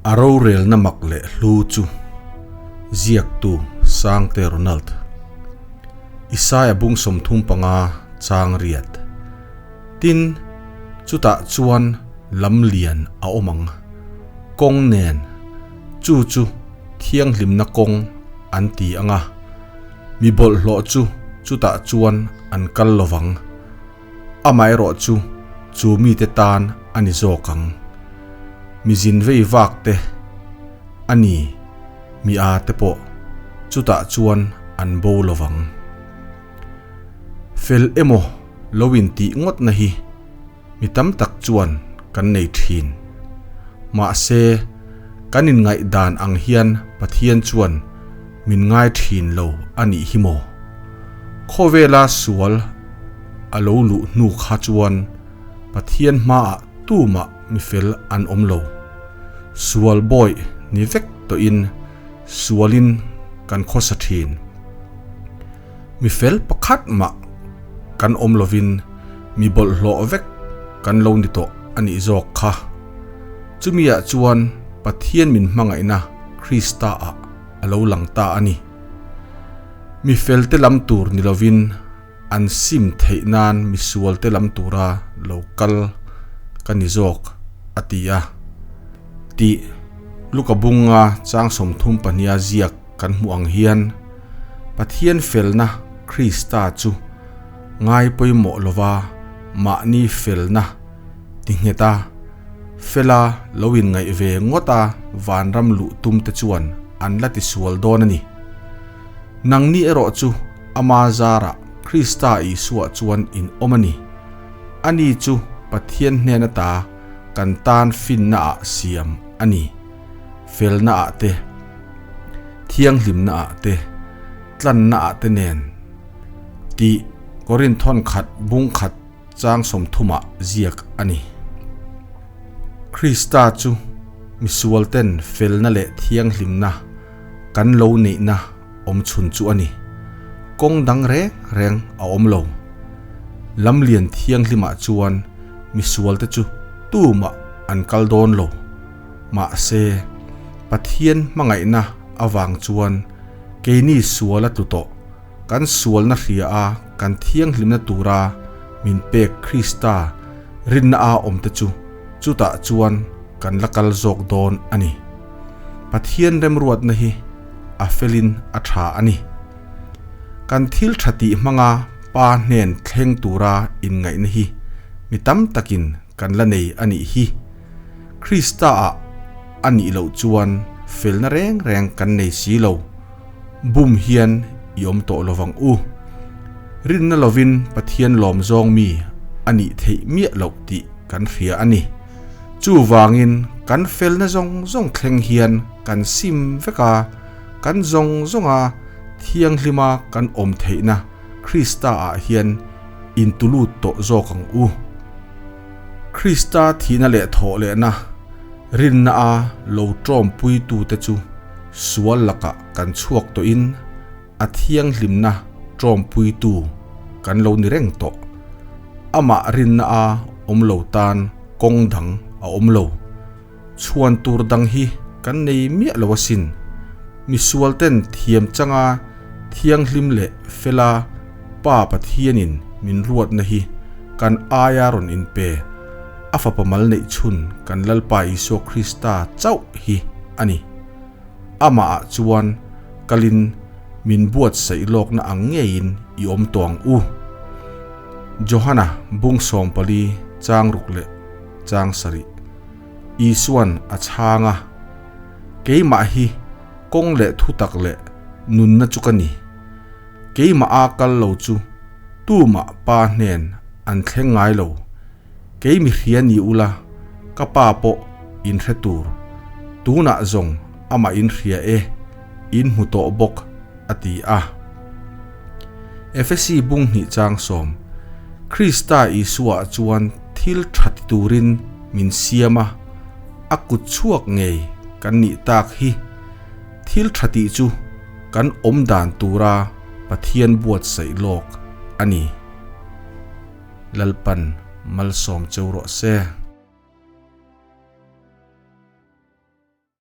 A rorelna mak leh hlu chu ziaktu Sangte Ronald, Isaia bung 35 chang riat. Tin, chutah chuan lam lian a awm ang. Kawng nen, chu chu thianghlimna kawng an ti ang a, mi bawlhhlawh chu chutah chuan an kal lovang. Amaherawhchu chu mite tan a ni zawk ang. Mi zin vei vak te a ni, mi a te pawh chutah chuan an bo lovang. Fel emaw lo intih ngawtna hi mi tam tak chuan kan nei thin. Mahse, kan inngaihdan ang hian Pathian chuan min ngai thin lo a nih hi maw? Khawvela sual a lo luh hnu kha chuan Pathian hmaah tumah mi fel an awm lo. Sual bawih ni vek tawhin sualin kan khawsa thin. Mi fel pakhat mah kan awm lovin mi bawlhhlawh vek kan lo ni tawh a nih zawk kha. Chumiah chuan Pathian min hmangaihna Krista-ah a lo lang ta a ni. Mi felte lam tur ni lovin an sim theih nan mi sualte lam tura lo kal ka ni zawk, a ti a. Tih Luka bunga chang 32 a ziak kan hmuh ang hian Pathian felna Krista chu ngai pawimawh lova mahni felna ti nghet a, fela lo inngaih ve ngawt a vanram luh tum te chuan an la ti sual dawn a ni. Nangni erawh chu ama zarah Krista Isua chuan in awm a ni. Ani chu Pathian hnen ata kan tan finna ah siam a ni. Felna ah te, thianghlimna ah te, tlanna ah te nen tih Korinthon khat bung khat chang 30 ah ziak a ni. Krista chu misualten felna leh thianghlimna kan lo neihna awm chhun chu a ni. Kawng dang reng reng a awm lo. Lamlian thianghlimah chuan misualte chu tumah an kal dawn lo. Mahse, Pathian hmangaihna avang chuan keini sual a tlu tawh. Kan sualna hria a kan thianghlimna tura min pek Krista rinna a awmte chu chutah chuan kan la kal zawk dawn a ni. Pathian remruatna hi a felin a tha a ni. Kan thil tha tih hmanga Pa hnen thleng tura inngaihna hi mi tam takin kan la nei a nih hi. Krista-ah a nih loh chuan felna reng reng kan nei si lo. Bum hian i awm tawh lovang u. Rinna lovin Pathian lawm zawng mi a nih theih miah loh tih kan hria a ni. Chuvangin kan felna zawng zawng thleng hian kan sim vek a, kan zawng zawnga thianghlima kan awm theihna Krista-ah hian intulut tawh zawk ang u. Krista thihna leh thawh lehna rinna a lo tawmpuitute chu sual lakah kan chhuak tawhin a thianghlimna tawmpuitu kan lo ni reng tawh. Amah rinna a awm lo tan kawng dang a awm lo. Chhuan tur dang hi kan nei miah lo asin. Misualten thiam changa thianghlim leh fela Pa Pathianin min ruatna hi kan aia rawn inpe, a fapa mal neih chhun kan Lalpa Isua Krista chauh hi a ni. Amahah chuan kalin min buatsaih lawkna ang ngeiin i awm tawh ang u. Johana bung 14 chang ruk leh chang sarih Isuan a chhang a, Keimah hi kawng leh thutak leh nunna chu ka ni. Keimah a kal lo chu tumah Pa hnen an thleng ngai lo. Kei mi hria ni ula, ka Pa pawh in hre tur. Tunah zawng amah in hria e, in hmu tawh bawk, a ti a. Efesi bung hnih chang 10, Krista Isua chuan thil tha ti turin min siam a, a kut chhuak ngei kan nih tak hi. Thil tha tih chu kan awm dan tura Pathian buatsaih lawk a ni. Lalpan malsawm cheu rawh se.